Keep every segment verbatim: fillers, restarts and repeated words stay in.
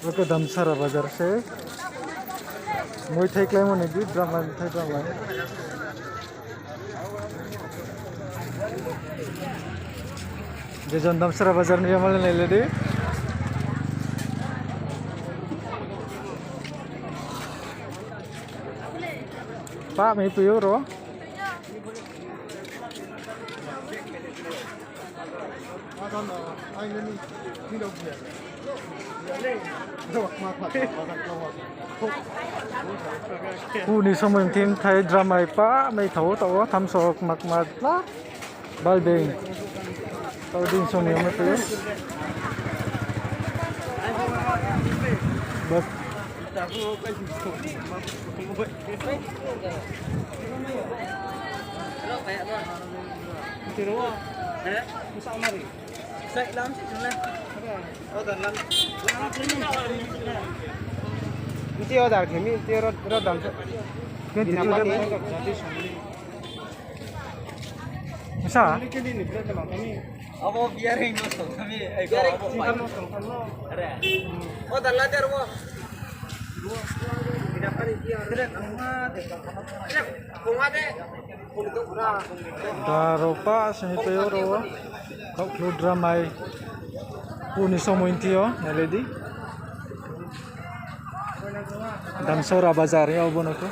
Bo khe Damsara bazar se. Muithai kláimo ni di, dramai, muithai dramai. Je jon Damsara bazar ni yamale nai le di. Pa mi puyo ro. Puni somoi thim thai dramai pa mai thao tao thamso kma kma tla. Bal beng. Tao din somoi mai thai. Bas. Nti order khe mi, nti ro, ro dam sa. Bina pani. Masa? Abo bearing no song kami, ai, bearing abo sing pipe no song kami. Are. O dala der bo. Daro pa sini pe oro. Kau klu dramai. Puni somoi thio, nai le di. Damsara bazar ya obo no khe.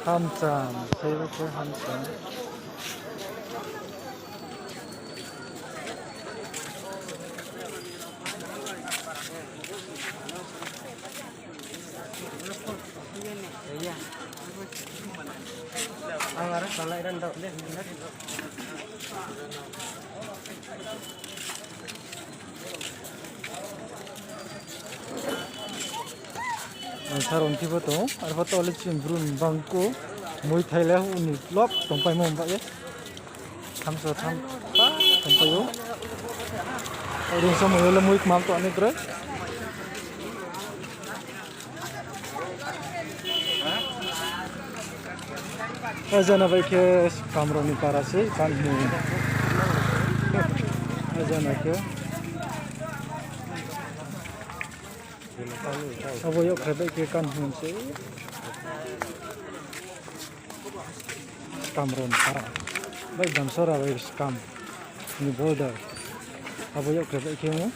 Hamcham, saibo khe hamcham. Ang saro ni thing pho tong, arpho to le chini bru ni bangku, muithai le uni lop tongpaimo ba ye. Thamso tham pa tongpai ou. Ring somoi yo le mui kmam to ani kroi. Ajana bai khe Kamrao ni para se, kan ni. Ajana khe. Abo yag khe bai khe kan hing se. Kamrao ni para. Bai Damsara bai Skam ni border. Abo yag khe bai khe mo.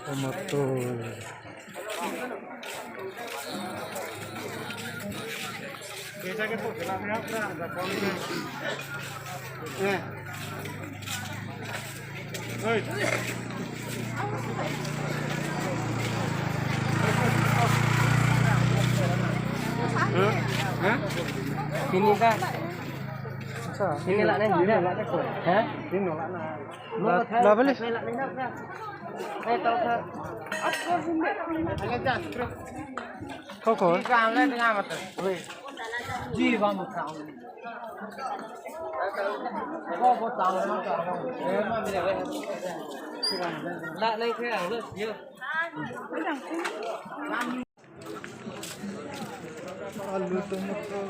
Tomato. Sini da. Sini la nai, sini la nai ko. Ha? Sini la nai. La, la beli. Kau kau. La nai khe ang le sini. Alu, tomato.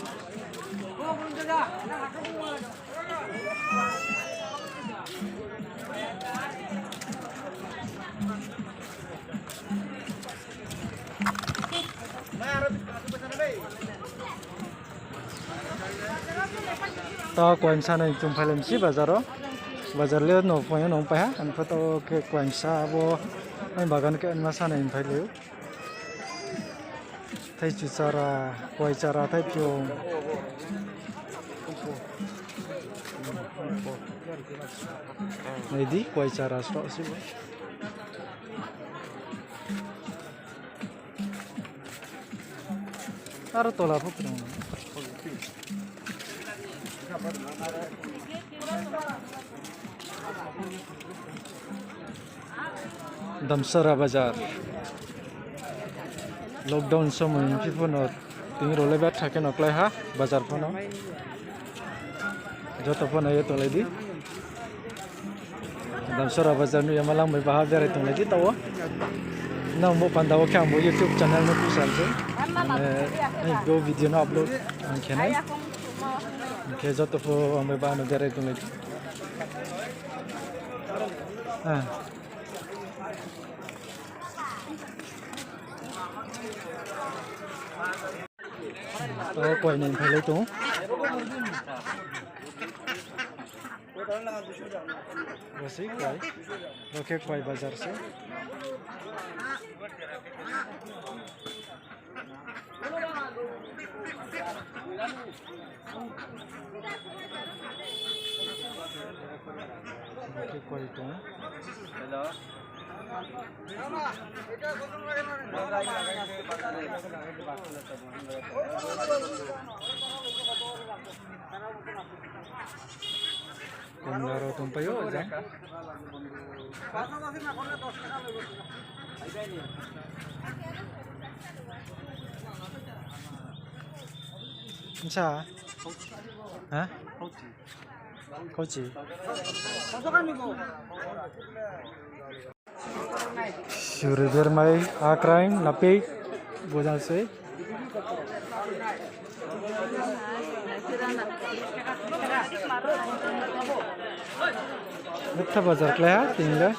Ta kuaingsa nai chung phailai msi bazar o. Bazar le no phai no phai ha. Ang pho to khe kuaingsa abo. Ang bagan khe ma sa nai phai le. Thaichu chara, kuai chara, thaichu. Nai di, kuai chara sroh se bo. Aro tola pho tong. Damsara bazar. Lockdown somoi ni phi pho no tini rao le betha khe no klái ha bazar pho no. Joto pho nai ye tonglai di. Damsara bazar no yama lang bai baha berai tonglai di taoh wo. Nang bo panda wo khe ang bo YouTube channel no khusa se. Mane, ang bo video no upload ang khe nai. Hing khe joto pho ang bai baha no berai tonglai di. Ah. O, koi ni phailai tong. Bo sei koi. Bo khe koi bazar se. Bo khe koi tong. Kemla rao tongpai ou jang. Bsa? Ha? Khouchi. Suri bermai akraing napi bojang sei. Betha bazar klai ha, tini le.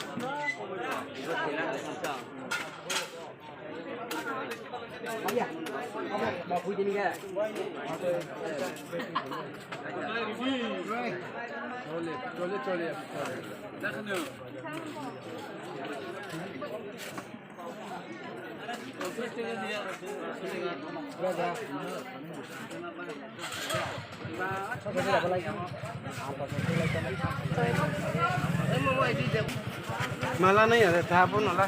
Mala nai ya, tha bo no la.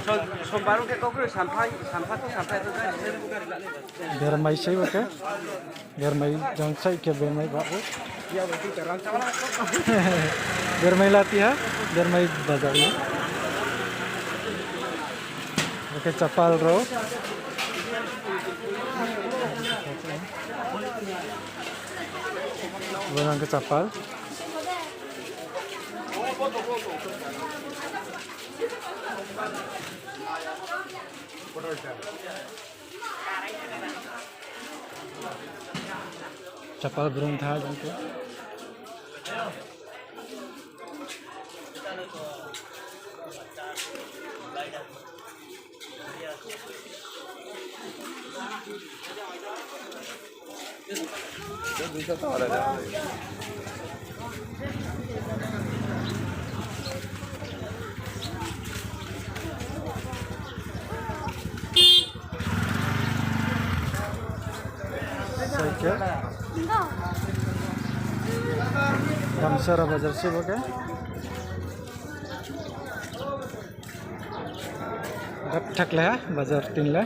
So, sombar khe kau khe sampha, sampha to sampha to gari, gari la nai ba. Bermai sei bo khe. Bermai jang sai khe bermai ba bo. Bermai lati ha, bermai bazar ni. Bo khe chapal rao. Bo nang khe chapal. Chapal brung tha jang khe. Cycle. Damsara bazar se bo khe. Gap thak le ha, bazar tin le.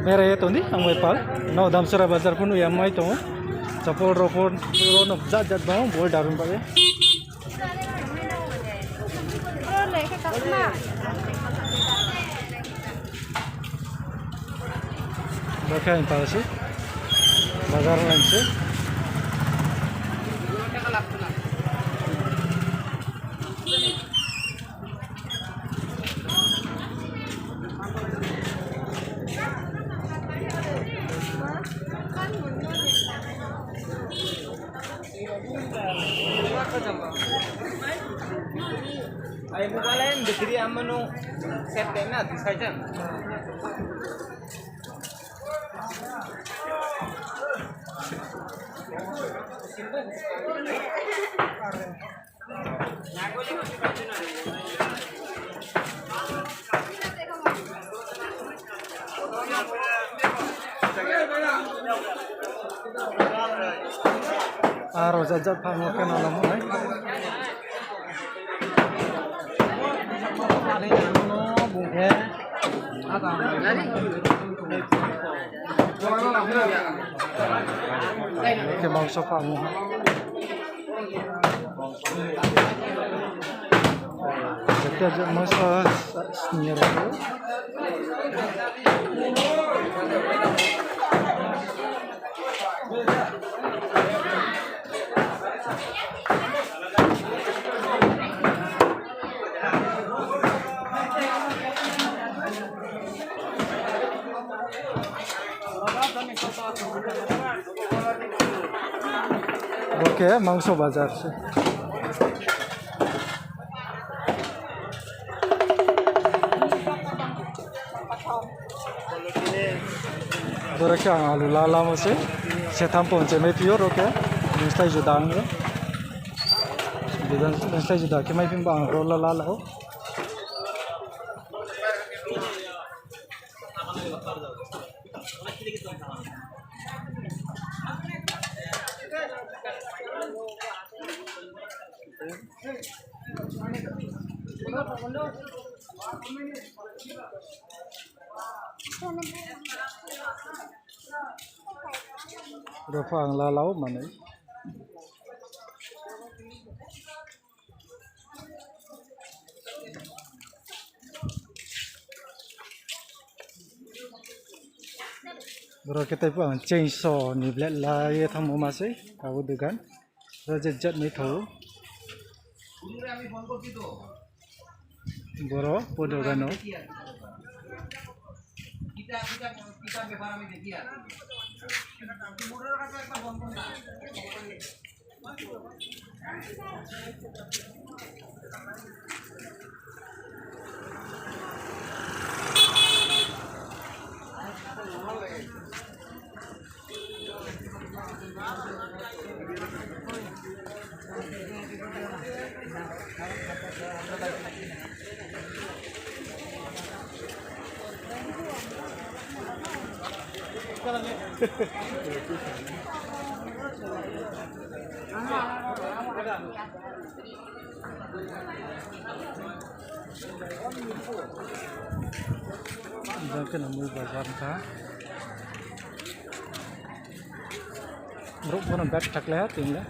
Berai ye tong di, ang bai pal. No, Damsara bazar pho nuh ya mai tong ou. Chapal rao pho, rao no jat jat bang, bol darum ba ye. Bo khe ang pal se. Bazar line se. Ai mobile battery amano set dena di saijang. Aro jat jat pha mo khe no namo nai. Bung khe. Khe mangso pha mo. Jepta je masa sni rao. Bo khe mangso bazar se. Boro khe ang alu lalamo se. Setham ponche mai phi ou ro khe. Bini slái juda ang yo. Bini slái juda khe mai phi ba ang ro la lala ou. Ro pho ang lalao manoi. Boro khe tei pho ang chainsaw ni blade la ye thanngmo ma sei, abo dugan. Ro je jat mai thao. Boro podo gano. Jang khe no mui bazar kha. Brouh pho no bag thaklai ha tini le.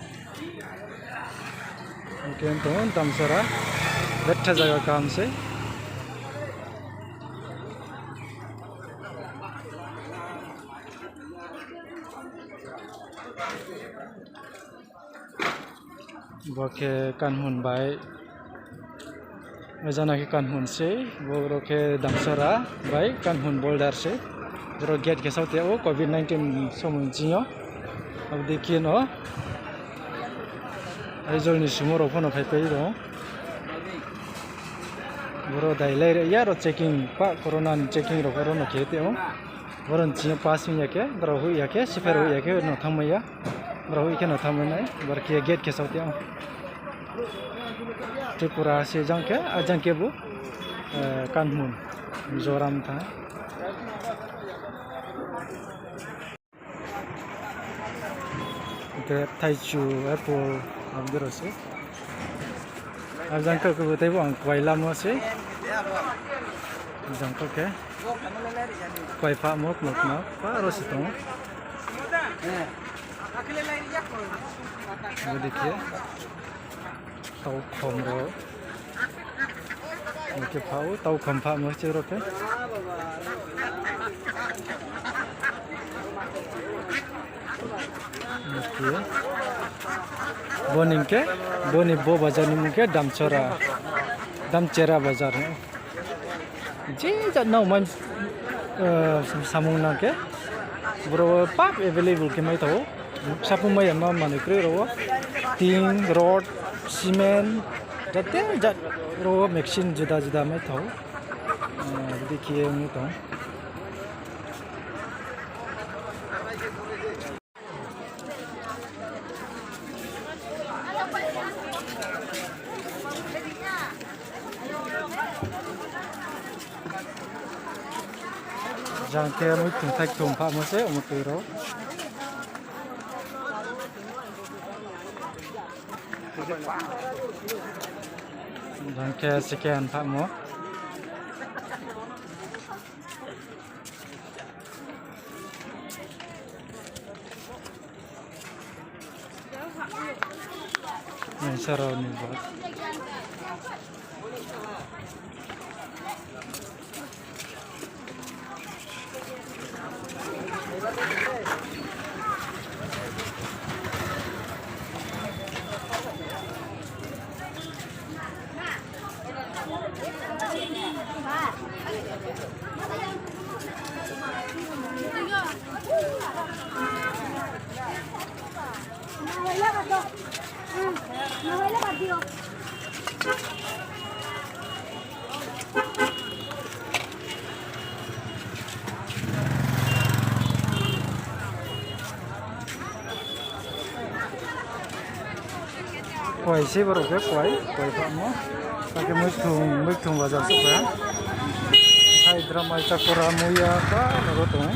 Hing khe tong Damcherra. Betha zaga kaham sei. Bo khe Kanhun bai. Jana khe Kanhun sei, boro khe Damcherra bai Kanhun border sei. Boro gate khe saohte o covid nineteen somoi ching yo. Abo dei khe no Aizawl ni sumo rao pho no phaipai tong ou. Boro dailai ri ya ro checking pa corona ni checking rao pho ro no khe tong ou. Boro ni ching yo pass ong ya khe, brao hoih ya khe, siphai rao hoih ya khe no thanngmai ya. Brao hoih khe no thanngmai nai, boro khe gate khe saohte o. Tripura se jang khe, a jang khe bo, Kanhun, Mizoram thanng. Hing khe thaichu, apple, abo dei rao se. A jang khe kebo tei bo ang kuai lamo se. Jang khe khe. Kuai phahmo kma kma, pa ro se tong ou. Bo dei khe. Taukhom rao. Hing khe phah ou, taukhom phahmo se ro khe. Bo ni khe, bo ni bo bazar ni mung khe Damcherra, Damcherra bazar. Je jat nang man, samung nang khe, boro pap available khe mai thao. Sapung mai ya ma manoi kroi rao. Tin, rod, cement, jate jat rao machine juda juda mai thao. Bidi khe ye ong tong. Jang khe muikhung thaikthung phahmo se omo tui rao. Jang khe second phamo. Naisarao ni bo. Kuai se borok khe, kuai, kuai phamo. Akhe muithung, muithung bazar souhphai ha. Hai dramai chakora muiya ba nogo tong.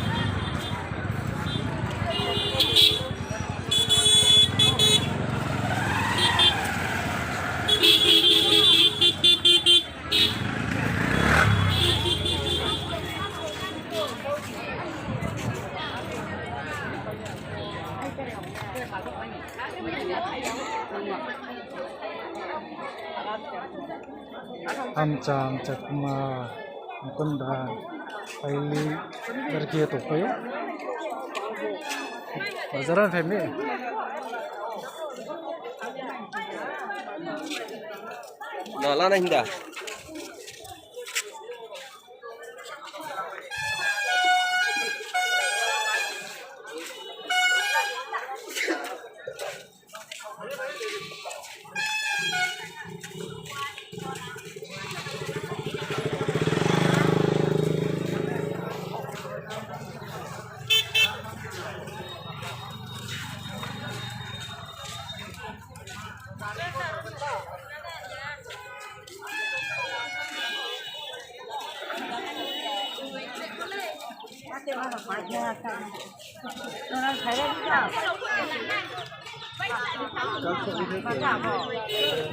Amcha, amcha kuma, mukunda, aili, berki ya tokpaio. Bazaran phaimi. Na, lana hinda.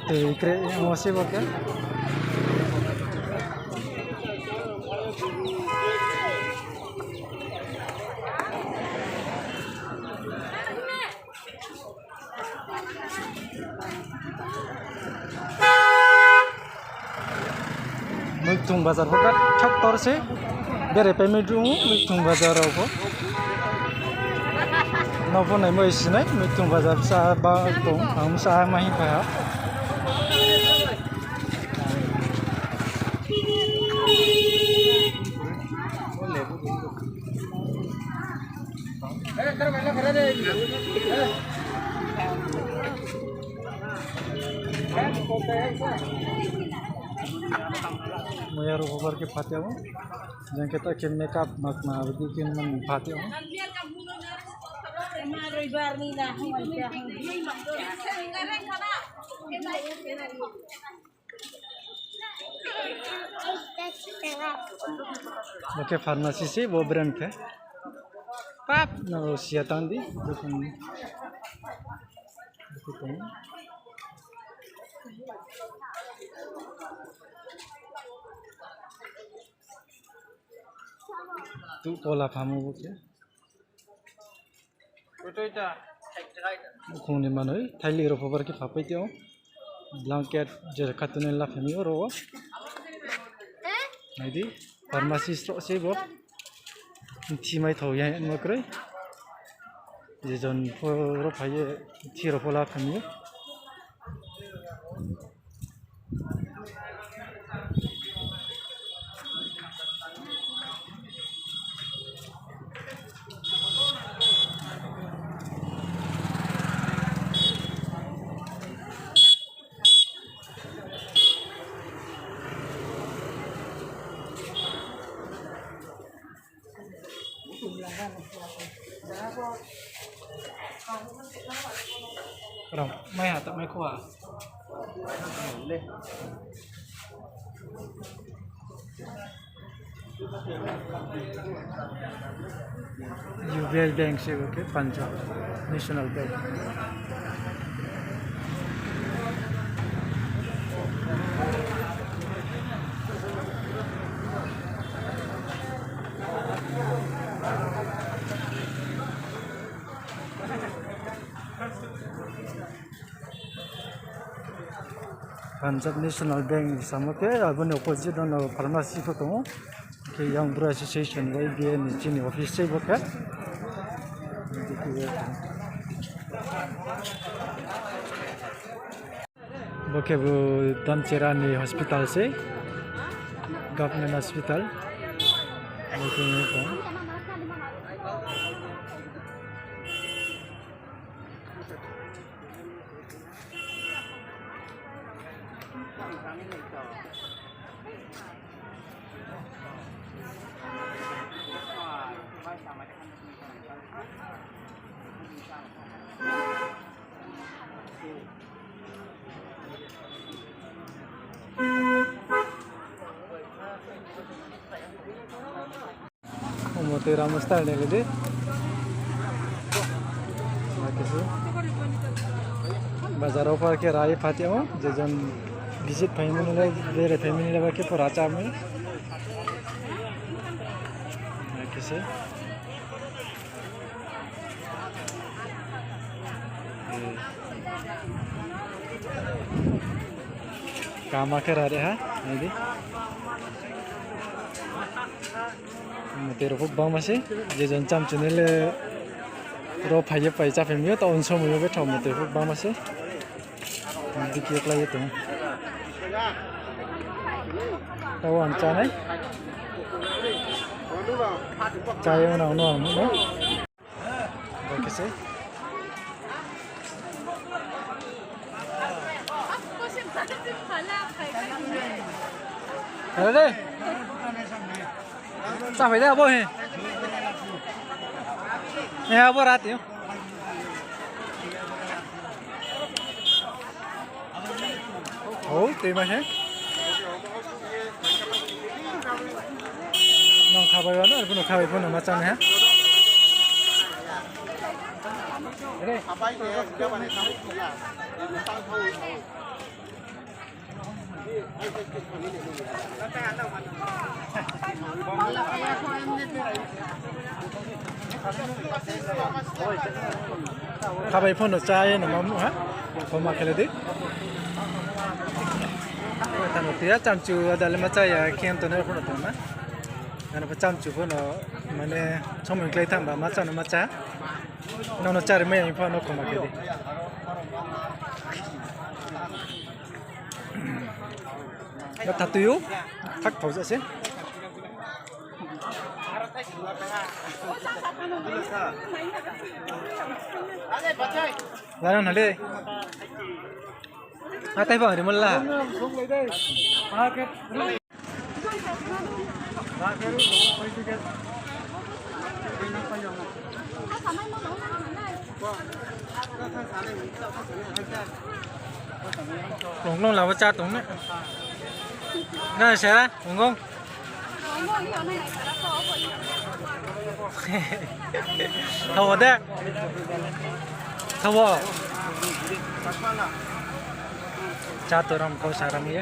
Tei kre mo se bo khe. Muitung bazar pho khe thaktor se. Bere pai muitung, muitung bazar rao pho. Nokbo naimo sinai, muitung bazar sa ba tong, ang sa ma hing phai ha. Muiya rao bo bar khe phatia o. Jang khe ta khe makeup makma bidi khe man phatia o. Bo khe pharmacy se, bo brand khe. Pap, no siya tang di. Tu kola phamu bo khe. Khong ni manoi, thaili rao pho bar khe phapai tong. Blanket, je khatun ni la phai mi oro o. Nai di, pharmacy sroh se bo. Thi mai thao ya ma kroi. Je jon pho ro phai ye, thi rao pho la phai mi. Rang mai ha, tak mai kho ha. U B I Bank se bo khe, Punjab National Bank. Punjab National Bank ni samo khe, abo ni opposite no pharmacy pho tong ou. Khe Young Bru Association, Y B A ni chini office sei bo khe. Bo khe bo Damcherra ni hospital sei, government hospital. Bo khe tong. Omo tei ramo style ni le di. Bazar wo pha khe rai pha tong ou, je jon visit phaimani le, bere phaimani le ba khe pho ra chámai. Khe se. Kama khe ra ri ha, nai di. Motoi rao pho bangma se, je jon chámchu nai le ro phai ye pai chá phai mi ou, taoh unsomoi yo betha motoi rao pho bangma se. Bikhe klái ye tong. Taoh ang chá nai. Chá ye nang no ang nuh no. Bo khe se. Hello de. Cháphai de abo he. He abo ra tong ou. O, tei ma se. Nang khabai wa no, arphuh no khabai pho no ma chá nai ha. Khabai pho no chá ye no ma nuh ha. Khoma khe le di. Tano tei ya chámchu ada le ma chá ya, khe tongnai pho no tong na. Ano pho chámchu pho no, mane, somoi klái thanng ba ma chá no ma chá. Nono chári mai ya pho no khoma khe di. Gatha tui ou, thak thao ja se. Lana na le. Atai bang ri mo la. Longlong labo chá tong ne. Na sera, longlong. Thabo de. Thabo. Chá to ram kau saram ye.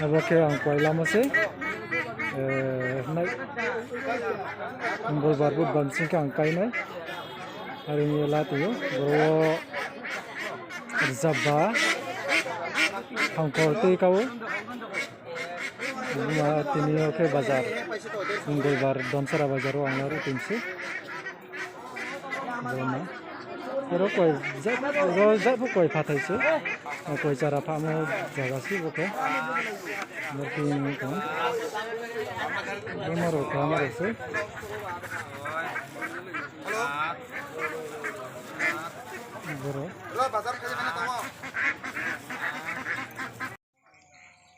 Abo khe ang kuai lamo se, eh, nai, Mongolbar, Budbar sing khe ang kai nai. Are ong ye la tong ou, boro wo rzaba, thangkhor tui ka ou. Tini yo khe bazar, Mongolbar, Damcherra bazar wo ang la ruh tong se. Oro koi jat, oro jat pho koi phathai se. Koi chara phamo zaga se bo khe. Bo khe tong. Bo ma rao khe ma rao se. Boro.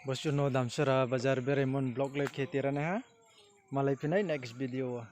Bo suh no Damcherra bazar beraimo ni vlog le khe tera nai ha. Malai phi nai next video wo.